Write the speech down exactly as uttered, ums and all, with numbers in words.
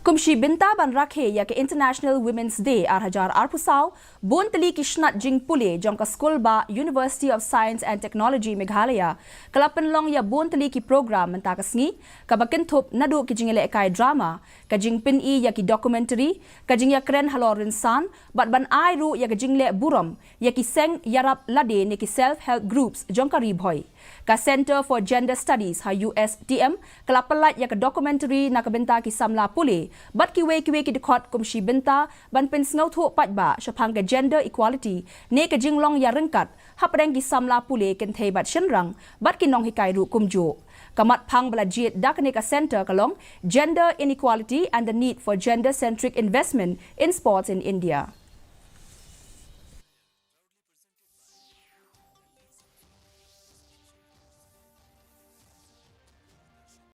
Kum shi bynta ban rakhe ïa ka International Women's Day ar hajar arphew saw, bun tylli ki snat jingpule jong ka skul bah University of Science and Technology Meghalaya ka la pynlong ïa bun tylli ki program mynta ka sngi, kaba kynthup naduh ki jingïalehkai drama, ka jingpyni ïa ki documentary, ka jingïakren halor rynsan, bad ban ai ruh ïa ka jingleh burom ïa ki seng ïarap lade ne ki self help groups jong ka Ri Bhoi. Ka Centre for Gender Studies ha U S T M ka la pyllait ïa ka documentary na ka bynta ki samla pule bad kiwei kiwei ki dkhot kum shi bynta ban pynsngewthuh paidbah shaphang ka gender equality ne ka jinglong ïaryngkat hapdeng ki samla pule kynthei bad shynrang bad ki nonghikai ruh kumjuh. Ka mat phang ba la jied da kane ka centre ka long Gender Inequality and the Need for Gender Centric Investment in Sports in India.